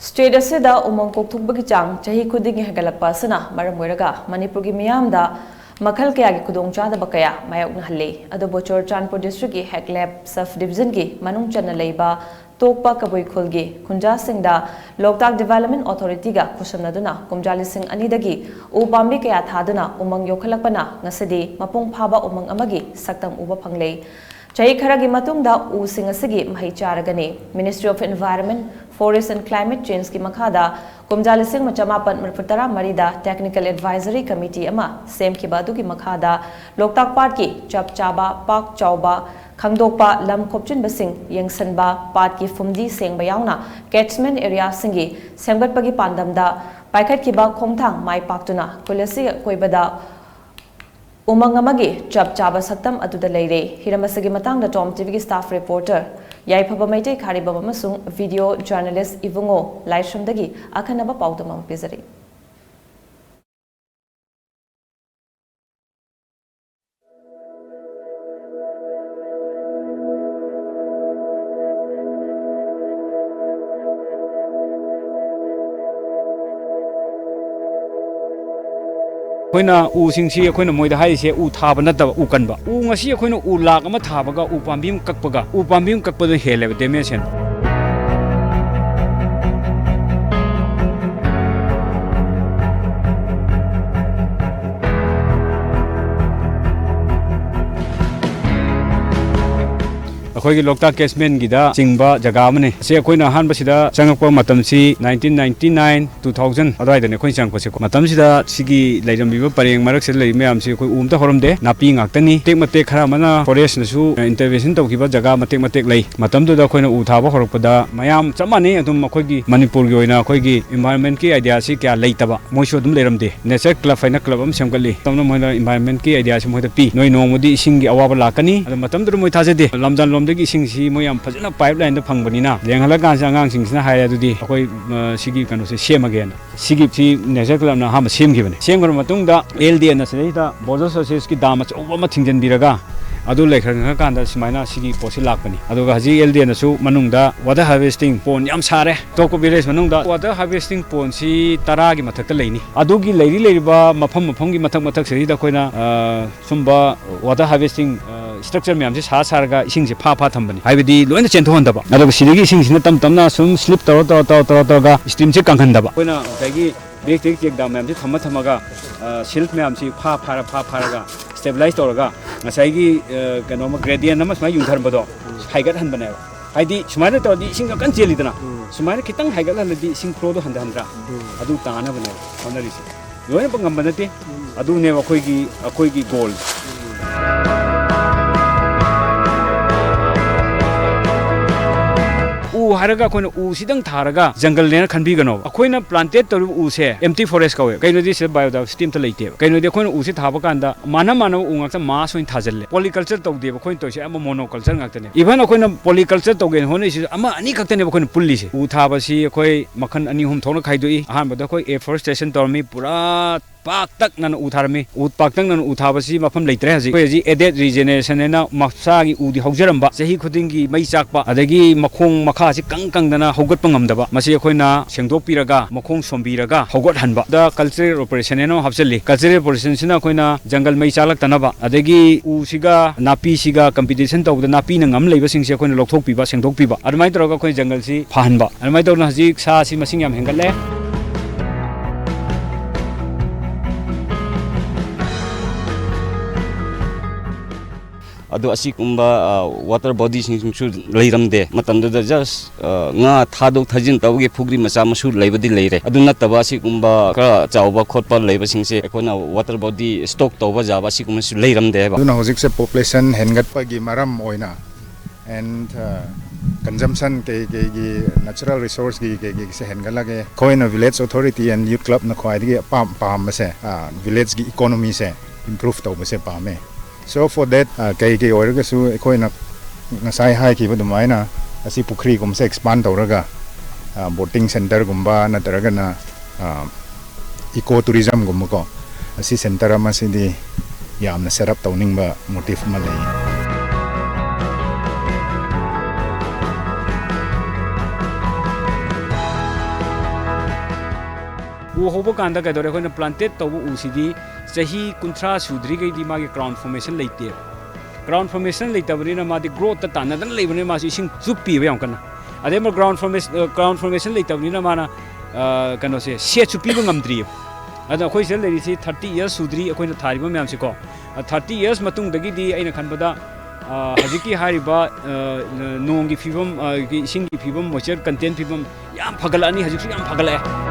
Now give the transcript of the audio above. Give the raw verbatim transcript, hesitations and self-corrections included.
State ꯑꯁꯤꯗ ꯎꯃꯪ ꯀꯣꯛꯊꯣꯛꯄꯒꯤ ꯆꯥꯡ ꯆꯍꯤ ꯈꯨꯗꯤꯡꯒꯤ ꯍꯦꯟꯒꯠꯂꯛꯄ ꯑꯁꯤꯅ ꯃꯔꯝ ꯑꯣꯏꯔꯒ ꯃꯅꯤꯄꯨꯔꯒꯤ ꯃꯤꯌꯥꯝꯗ ꯃꯈꯜ ꯀꯌꯥꯒꯤ ꯈꯨꯗꯣꯡꯆꯥꯗꯕ ꯀꯌꯥ ꯃꯥꯌꯣꯛꯅꯍꯜꯂꯤ꯫ ꯑꯗꯨꯕꯨ ꯆꯨꯔꯆꯥꯟꯄꯨꯔ districtꯀꯤ ꯍꯦꯛꯂꯦꯞ sub divisionꯒꯤ ꯃꯅꯨꯡ ꯆꯟꯅ ꯂꯩꯕ ꯇꯣꯛꯄ ꯀꯕꯨꯏ ꯈꯨꯜꯒꯤ ꯈꯨꯟꯖꯥꯁꯤꯡꯗ ꯂꯣꯛꯇꯥꯛ Development Authorityꯒ ꯈꯨꯠꯁꯝꯅꯗꯨꯅ ꯀꯨꯝꯖꯥ ꯂꯤꯁꯤꯡ ꯑꯅꯤꯗꯒꯤ ꯎ ꯄꯥꯝꯕꯤ ꯀꯌꯥ ꯊꯥꯗꯨꯅ ꯎꯃꯪ ꯌꯣꯛꯈꯠꯂꯛꯄꯅ ꯉꯁꯤꯗꯤ ꯃꯄꯨꯡ ꯐꯥꯕ ꯎꯃꯪ ꯑꯃꯒꯤ ꯁꯛꯇꯝ ꯎꯕ ꯐꯪꯂꯦ꯫ ꯆꯍꯤ ꯈꯔꯒꯤ ꯃꯇꯨꯡꯗ ꯎꯁꯤꯡ ꯑꯁꯤꯒꯤ ꯃꯍꯩ ꯆꯥꯔꯒꯅꯤ꯫ Ministry of Environment, Forest and Climate Changeꯀꯤ ꯃꯈꯥꯗ ꯀꯨꯝꯖꯥ ꯂꯤꯁꯤꯡ ꯑꯃ ꯆꯃꯥꯄꯟ ꯃꯔꯤꯐꯨ ꯇꯔꯥ ꯃꯔꯤꯗ Technical Advisory Committee ꯑꯃ ꯁꯦꯝꯈꯤꯕ ꯑꯗꯨꯒꯤ ꯃꯈꯥꯗ ꯂꯣꯛꯇꯥꯛ ꯄꯥꯠꯀꯤ ꯆꯞ ꯆꯥꯕ, ꯄꯥꯛ ꯆꯥꯎꯕ ꯈꯪꯗꯣꯛꯄ, ꯂꯝ ꯈꯣꯞꯆꯤꯟꯕꯁꯤꯡ ꯌꯦꯡꯁꯤꯟꯕ, ꯄꯥꯠꯀꯤ ꯐꯨꯝꯗꯤ ꯁꯦꯡꯕ ꯌꯥꯎꯅ catchment areaꯁꯤꯡꯒꯤ ꯁꯦꯝꯒꯠꯄꯒꯤ ꯄꯥꯟꯗꯝꯗ ꯄꯥꯏꯈꯠꯈꯤꯕ ꯈꯣꯡꯊꯥꯡ ꯃꯥꯏ ꯄꯥꯛꯇꯨꯅ ꯈꯨꯜ ꯑꯁꯤꯒꯤ ꯑꯀꯣꯏꯕꯗ ꯎꯃꯪ ꯑꯃꯒꯤ ꯆꯞ ꯆꯥꯕ ꯁꯛꯇꯝ ꯑꯗꯨꯗ ꯂꯩꯔꯦ꯫ ꯍꯤꯔꯝ ꯑꯁꯤꯒꯤ ꯃꯇꯥꯡꯗ Tom TVꯒꯤ staff reporter ꯌꯥꯏꯐꯕ ꯃꯩꯇꯩ ꯈꯥꯔꯤꯕꯝ ꯑꯃꯁꯨꯡ video journalist ꯏꯕꯨꯡꯉꯣ ꯂꯥꯏꯁ꯭ꯔꯝꯗꯒꯤ ꯑꯈꯟꯅꯕ ꯄꯥꯎꯗꯝ ꯑꯃ ꯄꯤꯖꯔꯤ꯫ ꯑꯩꯈꯣꯏꯅ ꯎꯁꯤꯡꯁꯤ ꯑꯩꯈꯣꯏꯅ ꯃꯣꯏꯗ ꯍꯥꯏꯔꯤꯁꯦ ꯎ ꯊꯥꯕ ꯅꯠꯇꯕ ꯎ ꯀꯟꯕ꯫ ꯎ ꯉꯁꯤ ꯑꯩꯈꯣꯏꯅ ꯎ ꯂꯥꯈ ꯑꯃ ꯊꯥꯕꯒ ꯎ ꯄꯥꯝꯕꯤ ꯑꯃ ꯀꯛꯄꯒ ꯎ ꯄꯥꯝꯕꯤ ꯑꯃ ꯀꯛꯄꯗ ꯍꯦꯜꯂꯦꯕ damage ꯍꯦꯟꯕ꯫ ꯑꯩꯈꯣꯏꯒꯤ ꯂꯣꯛꯇꯥꯛ catchmentꯒꯤꯗ ꯆꯤꯡꯕ ꯖꯒꯥ ꯑꯃꯅꯤ꯫ ꯑꯁꯤ ꯑꯩꯈꯣꯏꯅ ꯑꯍꯥꯟꯕꯁꯤꯗ ꯆꯪꯉꯛꯄ ꯃꯇꯝꯁꯤ nineteen ninety nine, two thousand ꯑꯗꯨꯋꯥꯏꯗꯅꯦ ꯑꯩꯈꯣꯏꯅ ꯆꯪꯉꯛꯄꯁꯦꯀꯣ꯫ ꯃꯇꯝꯁꯤꯗ ꯁꯤꯒꯤ ꯂꯩꯔꯝꯃꯤꯕ ꯄꯔꯦꯡ ꯃꯔꯛꯁꯤꯗ ꯂꯩꯔꯤꯕ ꯃꯌꯥꯝꯁꯤ ꯑꯩꯈꯣꯏ ꯎ ꯑꯝꯇ ꯍꯧꯔꯝꯗꯦ, ꯅꯥꯄꯤ ꯉꯥꯛꯇꯅꯤ꯫ ꯃꯇꯦꯛ ꯃꯇꯦꯛ ꯈꯔ ꯑꯃꯅ forestꯅꯁꯨ intervention ꯇꯧꯈꯤꯕ ꯖꯒꯥ ꯃꯇꯦꯛ ꯃꯇꯦꯛ ꯂꯩ꯫ ꯃꯇꯝꯗꯨꯗ ꯑꯩꯈꯣꯏꯅ ꯎ ꯊꯥꯕ ꯍꯧꯔꯛꯄꯗ ꯃꯌꯥꯝ ꯆꯞ ꯃꯥꯟꯅꯩ, ꯑꯗꯨꯝ ꯑꯩꯈꯣꯏꯒꯤ ꯃꯅꯤꯄꯨꯔꯒꯤ ꯑꯣꯏꯅ ꯑꯩꯈꯣꯏꯒꯤ environmentꯀꯤ ideaꯁꯤ ꯀꯌꯥ ꯂꯩꯇꯕ꯫ ꯃꯣꯏꯁꯨ ꯑꯗꯨꯝ ꯂꯩꯔꯝꯗꯦ꯫ Nature Club ꯍꯥꯏꯅ club ꯑꯃ ꯁꯦꯝꯒꯠꯂꯤ꯫ ꯃꯇꯝꯗ ꯃꯣꯏꯅ environmentꯀꯤ ideaꯁꯤ ꯃꯣꯏꯗ ꯄꯤ꯫ ꯅꯣꯏ ꯅꯣꯡꯃꯗꯤ ꯏꯁꯤꯡꯒꯤ ꯑꯋꯥꯕ ꯂꯥꯛꯀꯅꯤ꯫ ꯑꯗꯣ ꯃꯇꯝꯗꯨꯗ ꯃꯣꯏ ꯊꯥꯖꯗꯦ꯫ ꯂꯝꯖꯥꯟ ꯂꯣꯝꯗꯒꯤ ꯏꯁꯤꯡꯁꯤ ꯃꯣꯏ ꯌꯥꯝ ꯐꯖꯅ pipeline ꯐꯪꯕꯅꯤꯅ, ꯂꯦꯡꯍꯜꯂꯀꯥꯟꯁꯤꯗ ꯑꯉꯥꯡꯁꯤꯡꯁꯤꯅ ꯍꯥꯏꯔꯦ, "ꯑꯗꯨꯗꯤ ꯑꯩꯈꯣꯏ, ꯑ, ꯁꯤꯒꯤ ꯀꯩꯅꯣꯁꯦ ꯁꯦꯝꯃꯒꯦꯅ"꯫ ꯁꯤꯒꯤ ꯁꯤ Nature Clubꯅ ꯑꯍꯥꯟꯕ ꯁꯦꯝꯈꯤꯕꯅꯦ꯫ ꯁꯦꯝꯈ꯭ꯔꯕ ꯃꯇꯨꯡꯗ LDAꯅ ꯁꯤꯗꯩꯁꯤꯗ Border Servicesꯀꯤ dam ꯑꯆꯧꯕ ꯑꯃ ꯊꯤꯡꯖꯤꯟꯕꯤꯔꯒ, ꯑꯗꯨ ꯂꯩꯈ꯭ꯔꯀꯥꯟꯗ ꯁꯨꯃꯥꯏꯅ ꯁꯤꯒꯤ ꯄꯣꯠꯁꯤ ꯂꯥꯛꯄꯅꯤ꯫ ꯑꯗꯨꯒ ꯍꯧꯖꯤꯛ ꯑꯦꯜ ꯗꯤ ꯑꯦꯅꯁꯨ ꯃꯅꯨꯡꯗ water harvesting pond ꯌꯥꯝ ꯁꯥꯔꯦ꯫ ꯑꯇꯣꯞꯄ village ꯃꯅꯨꯡꯗ water harvesting pondꯁꯤ ꯇꯔꯥꯒꯤ ꯃꯊꯛꯇ ꯂꯩꯅꯤ꯫ ꯑꯗꯨꯒꯤ ꯂꯩꯔꯤ ꯂꯩꯔꯤꯕ ꯃꯐꯝ ꯃꯐꯝꯒꯤ ꯃꯊꯛ ꯃꯊꯛꯁꯤꯗꯩꯗ ꯑꯩꯈꯣꯏꯅ, ꯑ, ꯁꯨꯝꯕ water harvesting, ꯑ, structure ꯃꯌꯥꯝꯁꯦ ꯁꯥ ꯁꯥꯔꯒ ꯏꯁꯤꯡꯁꯦ ꯐꯥ ꯐꯥ ꯊꯝꯕꯅꯤ, ꯍꯥꯏꯕꯗꯤ ꯂꯣꯏꯅ ꯆꯦꯟꯊꯣꯛꯍꯟꯗꯕ꯫ ꯑꯗꯨꯒ ꯁꯤꯗꯒꯤ ꯏꯁꯤꯡꯁꯤꯅ ꯇꯞ ꯇꯞꯅ ꯁꯨꯝ slip ꯇꯧꯔ ꯇꯧꯔ ꯇꯧꯔ ꯇꯧꯔ ꯇꯧꯔꯒ streamꯁꯦ ꯀꯪꯍꯟꯗꯕ꯫ ꯑꯩꯈꯣꯏꯅ ꯉꯁꯥꯏꯒꯤ back to back check dam ꯃꯌꯥꯝꯁꯦ ꯊꯝꯃ ꯊꯝꯃꯒ, ꯑ, silt ꯃꯌꯥꯝꯁꯤ ꯐꯥ ꯐꯥꯔ ꯐꯥ ꯐꯥꯔꯒ stabilize ꯇꯧꯔꯒ ꯉꯁꯥꯏꯒꯤ, ꯑ, ꯀꯩꯅꯣꯃ gradient ꯑꯃ ꯁꯨꯃꯥꯏꯅ ꯌꯨꯡꯊꯔꯝꯕꯗꯣ ꯍꯥꯏꯒꯠꯍꯟꯕꯅꯦꯕ꯫ ꯍꯥꯏꯗꯤ ꯁꯨꯃꯥꯏꯅ ꯇꯧꯔꯗꯤ ꯏꯁꯤꯡꯗꯣ ꯀꯟꯅ ꯆꯦꯜꯂꯤꯗꯅ, ꯎꯝ꯫ ꯁꯨꯃꯥꯏꯅ ꯈꯤꯇꯪ ꯍꯥꯏꯒꯠꯍꯜꯂꯗꯤ ꯏꯁꯤꯡ flowꯗꯣ ꯍꯟꯊꯍꯟꯗ꯭ꯔꯥ? ꯎꯝ꯫ ꯑꯗꯨ ꯇꯥꯅꯕꯅꯦꯕ ꯍꯣꯠꯅꯔꯤꯁꯦ꯫ ꯂꯣꯏꯅꯃꯛ ꯉꯝꯕ ꯅꯠꯇꯦ꯫ ꯎꯝ꯫ ꯑꯗꯨꯅꯦꯕ ꯑꯩꯈꯣꯏꯒꯤ, ꯑꯩꯈꯣꯏꯒꯤ goal꯫ ꯎꯝ꯫ ꯎ ꯍꯥꯏꯔꯒ ꯑꯩꯈꯣꯏꯅ ꯎꯁꯤꯗꯪ ꯊꯥꯔꯒ ꯖꯪꯒꯜꯅꯦꯅ ꯈꯟꯕꯤꯒꯅꯣ꯫ ꯑꯩꯈꯣꯏꯅ planted ꯇꯧꯔꯤꯕ ꯎꯁꯦ empty forest ꯀꯧꯋꯦ꯫ ꯀꯩꯅꯣꯗꯤ ꯁꯤꯗ biodiversity ꯑꯝꯇ ꯂꯩꯇꯦꯕ꯫ ꯀꯩꯅꯣꯗꯤ ꯑꯩꯈꯣꯏꯅ ꯎꯁꯦ ꯊꯥꯕ ꯀꯥꯟꯗ ꯃꯥꯅ ꯃꯥꯅꯕ ꯎ ꯉꯥꯛꯇ mass ꯑꯣꯏꯅ ꯊꯥꯖꯤꯜꯂꯦ꯫ Polyculture ꯇꯧꯗꯦꯕ ꯑꯩꯈꯣꯏꯅ ꯇꯧꯔꯤꯁꯦ, ꯑꯌꯥꯝꯕ monoculture ꯉꯥꯛꯇꯅꯦ꯫ Even ꯑꯩꯈꯣꯏꯅ polyculture ꯇꯧꯒꯦꯅ ꯍꯣꯠꯅꯔꯤꯁꯤꯁꯨ ꯑꯃ ꯑꯅꯤ ꯈꯛꯇꯅꯦꯕ ꯑꯩꯈꯣꯏꯅ ꯄꯨꯜꯂꯤꯁꯦ꯫ ꯎ ꯊꯥꯕꯁꯤ ꯑꯩꯈꯣꯏ ꯃꯈꯜ ꯑꯅꯤ ꯑꯍꯨꯝ ꯊꯣꯛꯅ ꯈꯥꯏꯗꯣꯛꯏ꯫ ꯑꯍꯥꯟꯕꯗ ꯑꯩꯈꯣꯏ afforestation ꯇꯧꯔꯝꯃꯤ, ꯄꯨꯔꯥ ꯄꯥꯛꯇꯛꯅꯅ ꯎ ꯊꯥꯔꯝꯃꯤ꯫ ꯎ ꯄꯥꯛꯇꯛꯅꯅ ꯎ ꯊꯥꯕꯁꯤ ꯃꯐꯝ ꯂꯩꯇ꯭ꯔꯦ ꯍꯧꯖꯤꯛ꯫ ꯑꯩꯈꯣꯏ ꯍꯧꯖꯤꯛ added regeneration ꯍꯥꯏꯅ ꯃꯁꯥꯒꯤ ꯎꯗꯤ ꯍꯧꯖꯔꯝꯕ, ꯆꯍꯤ ꯈꯨꯗꯤꯡꯒꯤ ꯃꯩ ꯆꯥꯛꯄ, ꯑꯗꯒꯤ ꯃꯈꯣꯡ ꯃꯈꯥꯁꯤ ꯀꯪ ꯀꯪꯗꯅ ꯍꯧꯒꯠꯄ ꯉꯝꯗꯕ, ꯃꯁꯤ ꯑꯩꯈꯣꯏꯅ ꯁꯦꯡꯗꯣꯛꯄꯤꯔꯒ ꯃꯈꯣꯡ ꯁꯣꯝꯕꯤꯔꯒ ꯍꯧꯒꯠꯍꯟꯕ꯫ ꯗ cultural operation ꯍꯥꯏꯅ ꯑꯃ ꯍꯥꯞꯆꯤꯜꯂꯤ꯫ Cultural operation ꯁꯤꯅ ꯑꯩꯈꯣꯏꯅ ꯖꯪꯒꯜ ꯃꯩ ꯆꯥꯛꯂꯛꯇꯅꯕ, ꯑꯗꯒꯤ ꯎꯁꯤꯒ ꯅꯥꯄꯤꯁꯤꯒ competition ꯇꯧꯕꯗ ꯅꯥꯄꯤꯅ ꯉꯝ ꯂꯩꯕꯁꯤꯡꯁꯦ ꯑꯩꯈꯣꯏꯅ ꯂꯧꯊꯣꯛꯄꯤꯕ, ꯁꯦꯡꯗꯣꯛꯄꯤꯕ꯫ ꯑꯗꯨꯃꯥꯏꯅ ꯇꯧꯔꯒ ꯑꯩꯈꯣꯏ ꯖꯪꯒꯜꯁꯤ ꯐꯍꯟꯕ꯫ ꯑꯗꯨꯃꯥꯏꯅ ꯇꯧꯗꯅ ꯍꯧꯖꯤꯛ ꯁꯥꯁꯤ ꯃꯁꯤꯡ ꯌꯥꯝ ꯍꯦꯟꯒꯠꯂꯦ꯫ ꯑꯗꯣ ꯑꯁꯤꯒꯨꯝꯕ, ꯑ, water body ꯁꯤꯡꯁꯨ ꯂꯩꯔꯝꯗꯦ꯫ ꯃꯇꯝꯗꯨꯗ just, ꯑ, ꯉꯥ ꯊꯥꯗꯣꯛ ꯊꯥꯖꯤꯟ ꯇꯧꯕꯒꯤ ꯄꯨꯈ꯭ꯔꯤ ꯃꯆꯥ ꯃꯁꯨ ꯂꯩꯕꯗꯤ ꯂꯩꯔꯦ꯫ ꯑꯗꯨ ꯅꯠꯇꯕ ꯑꯁꯤꯒꯨꯝꯕ ꯈꯔ ꯆꯥꯎꯕ ꯈꯣꯠꯄ ꯂꯩꯕꯁꯤꯡꯁꯦ ꯑꯩꯈꯣꯏꯅ water body stock ꯇꯧꯕ ꯌꯥꯕ ꯑꯁꯤꯒꯨꯝꯕꯁꯨ ꯂꯩꯔꯝꯗꯦ ꯍꯥꯏꯕ꯫ ꯑꯗꯨꯅ ꯍꯧꯖꯤꯛꯁꯦ population ꯍꯦꯟꯒꯠꯄꯒꯤ ꯃꯔꯝ ꯑꯣꯏꯅ and, uh, consumption ꯀꯩ ꯀꯩꯒꯤ natural resource ꯀꯤ ꯀꯩ ꯀꯩꯒꯤꯁꯦ ꯍꯦꯟꯒꯠꯂꯒꯦ꯫ ꯑꯩꯈꯣꯏꯅ village authority and youth club ꯅ ꯈ꯭ꯋꯥꯏꯗꯒꯤ ꯑꯄꯥꯝ ꯄꯥꯝꯕꯁꯦ, ꯑ, village ꯀꯤ economy ꯁꯦ improve ꯇꯧꯕꯁꯦ ꯄꯥꯝꯃꯦ꯫ So for that, ꯑ, ꯀꯩ ꯀꯩ ꯑꯣꯏꯔꯒꯁꯨ ꯑꯩꯈꯣꯏꯅ ꯉꯁꯥꯏ ꯍꯥꯏꯈꯤꯕ ꯑꯗꯨꯃꯥꯏꯅ ꯑꯁꯤ ꯄꯨꯈ꯭ꯔꯤꯒꯨꯝꯕꯁꯦ expand ꯇꯧꯔꯒ, ꯑ, boating centre ꯒꯨꯝꯕ ꯅꯠꯇ꯭ꯔꯒꯅ, ꯑ, eco tourism ꯒꯨꯝꯕꯀꯣ, ꯑꯁꯤ centre ꯑꯃꯁꯤꯗꯤ ꯌꯥꯝꯅ set up ꯇꯧꯅꯤꯡꯕ motive ꯑꯃ ꯂꯩ꯫ ꯎ ꯍꯧꯕ ꯀꯥꯟꯗ ꯀꯩꯗꯧꯔꯦ? ꯑꯩꯈꯣꯏꯅ ꯄ꯭ꯂꯥꯟꯇꯦꯠ ꯇꯧꯕ ꯎꯁꯤꯗꯤ ꯆꯍꯤ ꯀꯨꯟꯊ꯭ꯔꯥ ꯁꯨꯗ꯭ꯔꯤꯈꯩꯗꯤ ꯃꯥꯒꯤ ꯀ꯭ꯔꯥꯎꯟ ꯐꯣꯔꯃꯦꯁꯟ ꯂꯩꯇꯦꯕ꯫ ꯀ꯭ꯔꯥꯎꯟ ꯐꯣꯔꯃꯦꯁꯟ ꯂꯩꯇꯕꯅꯤꯅ ꯃꯥꯗꯤ ꯒ꯭ꯔꯣꯠꯇ ꯇꯥꯟꯅꯗꯅ ꯂꯩꯕꯅꯤꯅ ꯃꯥꯁꯨ ꯏꯁꯤꯡ ꯆꯨꯞꯄꯤꯕ ꯌꯥꯝ ꯀꯟꯅ꯫ ꯑꯗꯩ ꯑꯃ ꯒ꯭ꯔꯥꯎꯟ ꯐꯣꯔꯃꯦꯁꯟ ꯂꯩꯇꯕꯅꯤꯅ ꯃꯥꯅ ꯀꯩꯅꯣꯁꯦ ꯁꯦꯠꯁꯨ ꯄꯤꯕ ꯉꯝꯗ꯭ꯔꯤꯑꯕ꯫ ꯑꯗꯣ ꯑꯩꯈꯣꯏ ꯁꯤꯗ ꯂꯩꯔꯤꯁꯤ ꯊꯥꯔꯇꯤ ꯏꯌꯔꯁ ꯁꯨꯗ꯭ꯔꯤ ꯑꯩꯈꯣꯏꯅ ꯊꯥꯔꯤꯕ ꯃꯌꯥꯝꯁꯦꯀꯣ꯫ ꯊꯥꯔꯇꯤ ꯏꯌꯔꯁ ꯃꯇꯨꯡꯗꯒꯤꯗꯤ ꯑꯩꯅ ꯈꯟꯕꯗ ꯍꯧꯖꯤꯛꯀꯤ ꯍꯥꯏꯔꯤꯕ ꯅꯣꯡꯒꯤ ꯐꯤꯕꯝ, ꯏꯁꯤꯡꯒꯤ ꯐꯤꯕꯝ, ꯃꯣꯏꯆꯔ ꯀꯟꯇꯦꯟ ꯐꯤꯕꯝ ꯌꯥꯝ ꯐꯒꯠꯂꯛꯑꯅꯤ꯫ ꯍꯧꯖꯤꯛꯁꯨ ꯌꯥꯝ ꯐꯒꯠꯂꯛꯑꯦ꯫